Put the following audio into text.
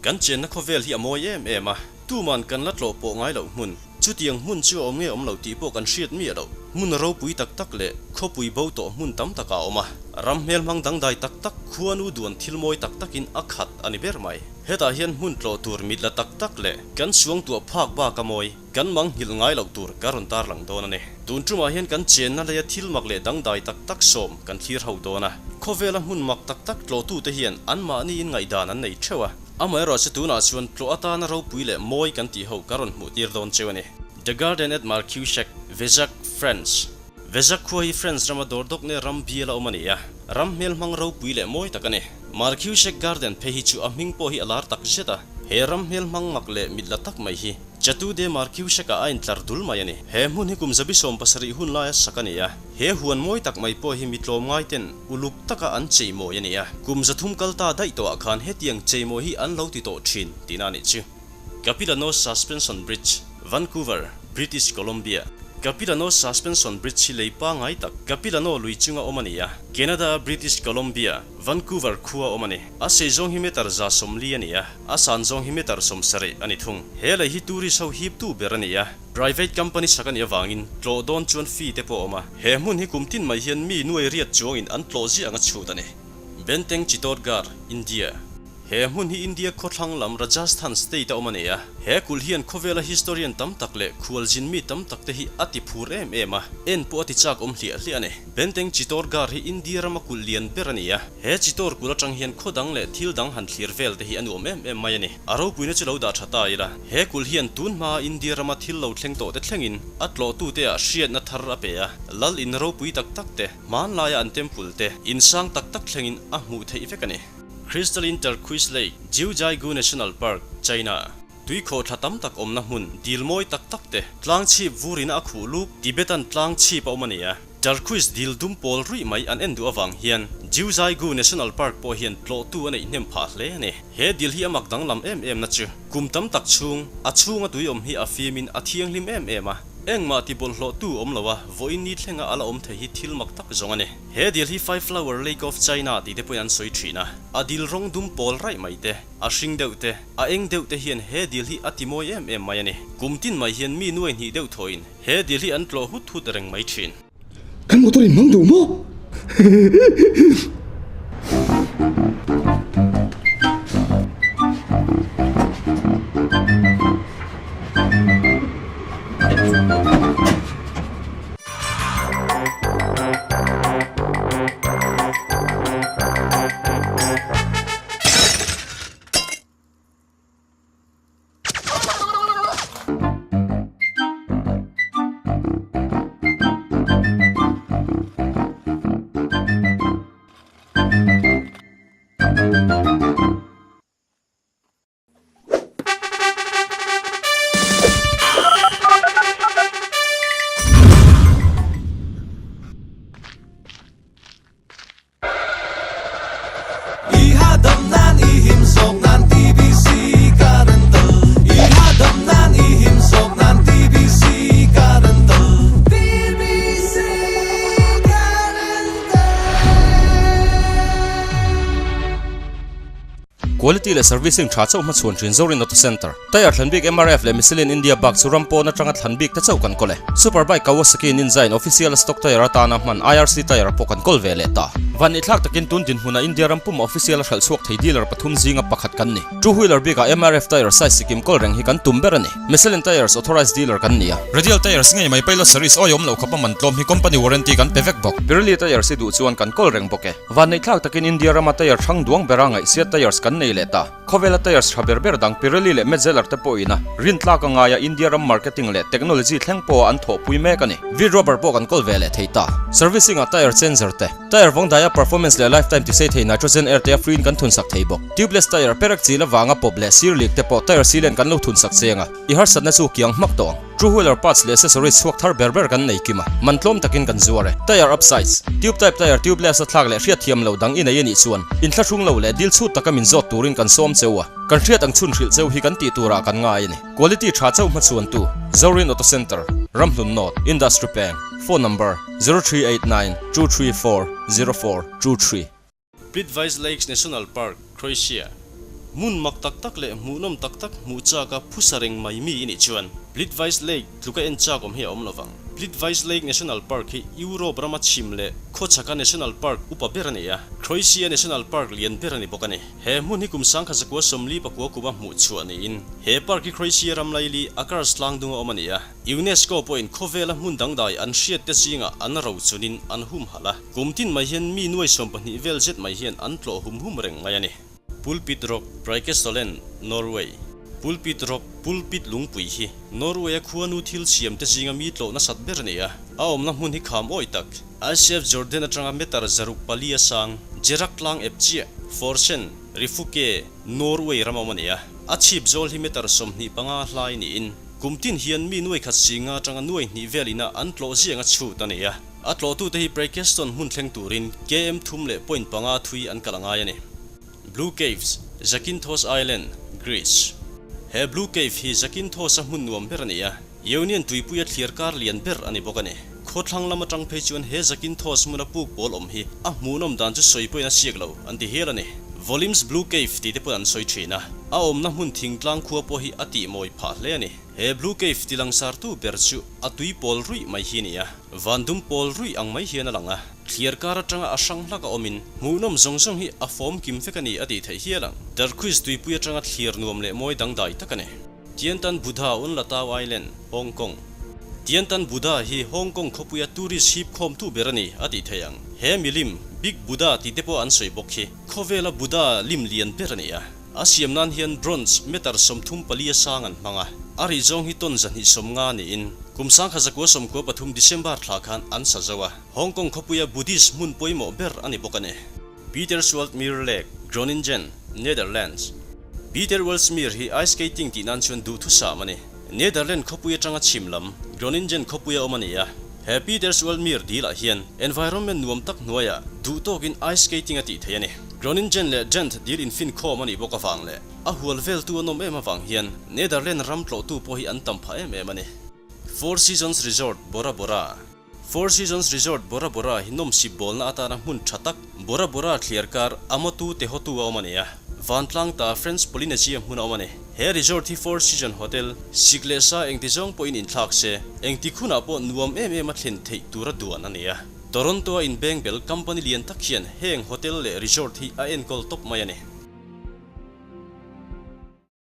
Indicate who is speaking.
Speaker 1: Kan chenna khawvel hi a mawi em em a, tuman kan la tlawh pawh ngai loh hmun. Chutiang hmun chu a awm nge awm lo tih pawh kan hriat miah loh. Hmun ropui tak tak leh khawpui bo tawh hmun tam takah a awm a. Ram hmelhmang dangdai tak tak, khuanu duan thil mawi tak takin a khat a ni ber mai. Hetah hian hmun tlawh tur mit la tak tak leh kan suangtuah phak bak a mawi, kan mang nghilh ngai loh tur ka rawn tarlang dawn a ni. Tun tumah hian kan chenna leia thil mak leh dangdai tak tak sawm kan thlir ho dawn a. Khawvela hmun mak tak tak tlawhtute hian anmahniin ngaihdan an nei theuh a. Amaherawhchu tunah chuan tlawh atana ropui leh mawi kan tih ho ka rawn hmuh tir dawn cheu a ni. The Garden at Marqueyssac, Vézac, France. Vézac khua hi France rama Dordogne ram bial a awm a ni a, ram hmelhmang ropui leh mawi tak a ni. Marqueyssac Garden phei hi chu a hming pawh hi a lar tak zet a, he ram hmelhmang mak leh mit la tak mai hi Château de Marqueyssac-ah a intlar dul mai a ni. He hmun hi kum zabi 70 hun laia sak a ni a, he huan mawi tak mai pawh hi mi tlawmngai ten uluk taka an cheimawi a ni a, kum 300 kal ta daih tawhah khan hetiang cheimawi hi an lo ti tawh thin tihna a nih chu. Capilano Suspension Bridge, Vancouver, British Columbia. Capilano Suspension Bridge hi lei pangngai tak Capilano lui chunga awm a ni a, Canada-a British Columbia, Vancouver khua awm a ni. A sei zawng hi meter 140 a ni a, a san zawng hi meter 70 a ni thung. He lei hi tourist ho hip tu ber a ni a, private company sak a nih avangin tlawh dawn chuan fee te pawh a awm a. He hmun hi kum tin mai hian mi nuai riat chuangin an tlawh ziah anga chhut a ni. Benteng Chittorgarh, India. He hmun hi India khawthlang lam Rajasthan state a awm a ni a. He kulh hian khawvela historian tam tak leh khualzin mi tam tak te hi a ti phur em em a, en pawh a ti chak awm hliah hliah a ni. Benteng Chittorgarh hi India rama kulh lian ber a ni a. He Chittor kulh atang hian khaw dang leh thil dang han thlir vel te hi a nuam em em mai a ni. A ropuina chu lo dah tha ta ila. He kulh hian tun hmaa India rama thil lo thleng tawh te thlengin a tlawhtute ah hriatna thar a pe a. Lal in ropui tak tak te, hmanlaia an temple te, in sang tak tak thlengin a hmuh theih vek a ni. Crystalline Turquoise Lake, Jiuzhaigou National Park, China. Tuikhawh thla tam tak awmna hmun, dil mawi tak tak te, tlang chhip vurina a khuh luk, Tibetan tlang chhip a awm a ni a. Turquoise dil dum pawl ruih mai an en duh avang hian Jiuzhaigou National Park pawh hian tlawhtu a neih hnem phah hle a ni. He dil hi a mak danglam em em na chu kum tam tak chhung, a chhunga tui awm hi a fimin a thianghlim em em a, engmah ti bawlhhlawhtu awm lo a, vawiin ni thlenga a la awm thei hi thil mak tak zawng a ni. He dil hi Five Flower Lake of China tih te pawhin an sawi thin a, a dil rawng dum pawl raih mai te, a hring deuh te, a eng deuh te hian he dil hi a ti mawi em em mai a ni. Kum tin mai hian mi nuai hnih deuh thawhin he dil hi an tlawh hut hut reng mai thin.
Speaker 2: Kan motor in hmang duh maw?
Speaker 3: I hahdam nan i him zawk nan TBC ka rental I hahdam nan i him zawk nan TBC ka rental TBC ka rental.
Speaker 4: Quality leh servicing tha chauh hmachhuan thin Zorin Auto Centre, Tyre thlan bik MRF leh Michelin India bak chu ram pawn atanga thlan bik te chauh kan kawl e. Superbike Kawasaki Ninja in official a stock tyre atana hman IRC tyre pawh kan kawl ve leh ta. Van i thlak takin tun dinhmuna India ram puma official a hralh chhuak thei dealer pathum zinga pakhat kan ni. Two wheeler bikah MRF tyre size sikim kawl reng hi kan tum ber a ni. Michelin tyres authorized dealer kan ni a. Radial tyres ngei mai pilot service awihawm loh khawpa man tlawm hi company warranty kan pe vek bawk. Pirelli tyres hi duh chuan kan kawl reng bawk e. Vanneihthlak takin India rama tyre hrang duang bera ngaihsiat tyres kan nei leh ta. Khawvela tyres tha ber ber dang Pirelli leh Metzeler te pawhin a rintlak a ngaia India ram marketing leh technology thleng pawha an thawhpui mek a ni. Vid rubber pawh kan kawl ve leh thei ta. Servicing ah tyre changer te, tyre vawng daia performance leh lifetime tisei thei nitrogen air te a free in kan thunsak thei bawk. Tubeless tyre perek chil avanga pawp leh sir leak te pawh tyre seal en kan lo thunsak cheng a, i harsatna chu kiang hmak tawh ang. Two wheeler parts leh accessories chhuak thar ber ber kan nei kim a, man tlawm takin kan zuar e. Tyre upsize, tube type tyre tubeless a thlak leh hriatthiam lo dang i nei a nih chuan inthlahrung lo leh dil chhut taka min zawt turin kan sawm cheu a, kan hriat ang chhun hrilh cheu hi kan tih turah kan ngai a ni. Quality tha chauh hmachhuantu, Zorin Auto Centre, Ramhlun North, Industry Peng, Phone number, 0389 234 0423.
Speaker 1: Plitvice Lakes National Park, Croatia. Hmun mak tak tak leh hmuhnawm tak tak hmuh chak a phusa reng mai mi i nih chuan Plitvice Lake tluka en chak awm hi a awm lo vang. Plitvice Lake National Park hi Europe rama chhim leh khawchhaka National Park upa ber a ni a, Croatia National Park lian ber a ni bawk a ni. He hmun hi kum 1994 kuma hmuh chhuah niin he park hi Croatia ram laili a Karst tlang dunga awm a ni a. UNESCO pawhin khawvela hmun dangdai an hriat te zingah an ro chunin an humhalh a, kum tin mai hian mi nuai 20 vel zet mai hian an tlawh hum hum reng mai a ni. Pulpit Rock, Preikestolen, Norway. Pulpit Rock, Pulpit lungpui hi Norway-a khuanu thil siam te zinga mi tlawh nasat ber a ni a, a awmna hmun hi kham awih tak, ICF Jordan atanga meter 604 a sang, Jerak tlang ep chiah, Forsen, Rifuke, Norway ram a awm a ni a, a chhip zawl hi meter 25 hlai niin, Kum tin hian mi nuai khat singa atanga nuai hnih vel ina an tlawh ziang a chhut a ni a. A tlawhtute hi Preikestolen hmun thleng turin KM thum leh point panga thui an kal a ngai a ni. Blue Caves, Zakynthos Island, Greece. He Blue Cave hi Zakynthos-a hmun nuam ber a ni a, Ionian tuipuia thliar kar lian ber a ni bawk a ni. Khawthlang lam atang phei chuan he Zakynthos hmuna puk pawl awm hi a hmuhnawm dan chu sawi pawhin a siak lo an ti hial a ni. Volim's Blue Cave tih te pawh an sawi thin a, a awmna hmun thingtlang khua pawh hi a tihmawi phah hle a ni. He Blue Cave ti langsartu ber chu a tui pawl ruih mai hi a ni a, van dum pawl ruih ang mai hian a lang a. Thliar kar atanga a hrang hlak a awmin hmuhnawm zawng zawng hi a fawm kim vek a ni a tih theih hial ang. Turquoise tuipui atanga thliar nuam leh mawi dangdai tak a ni. Tiantan Buddha on Latau Island, Hong Kong. Tiantan Buddha hi Hong Kong khawpuia tourist hip khawmtu ber a ni a tih theih ang. He milim, Big Buddha tih te pawh an sawi bawk hi khawvela Buddha lim lian ber a ni a. A siam nan hian bronze meter 34 a sang an hmang a, a rih zawng hi ton 250 niin kum 1993 December thla khan an sa zo a. Hong Kong khawpuia Buddhist hmun pawimawh ber a ni bawk a ni. Paterswoldmeer Lake, Groningen, Netherlands. Paterswoldmeer hi ice skating tih nan chuan duhthusam a ni. Netherlands khawpui atanga chhim lam, Groningen khawpuia awm a ni a. He Paterswoldmeer dilah hian environment nuam tak hnuaiah duh tawkin ice skating a tih theih a ni. Groningen leh Drenthe dil infinkhawm a nih bawk avang leh a hual veltu an awm em avang hian Netherlands ram tlawhtu pawh hi an tam phah em em a ni. Four Seasons Resort, Bora Bora. Four Seasons Resort Bora Bora hi nawmsip bawlna atana hmun tha tak Bora Bora thliar kar Amotu Te Hotu a awm a ni a, Vantlang ta French Polynesia hmun a awm a ni. He resort hi Four Season Hotel, sik leh sa engti zawng pawhin inthlak se, engti khunah pawh nuam em em a thlen theih tura duan a ni a. Toronto-a inbeng bel company lian tak hian heng hotel leh resort hi a enkawl tawp mai a ni.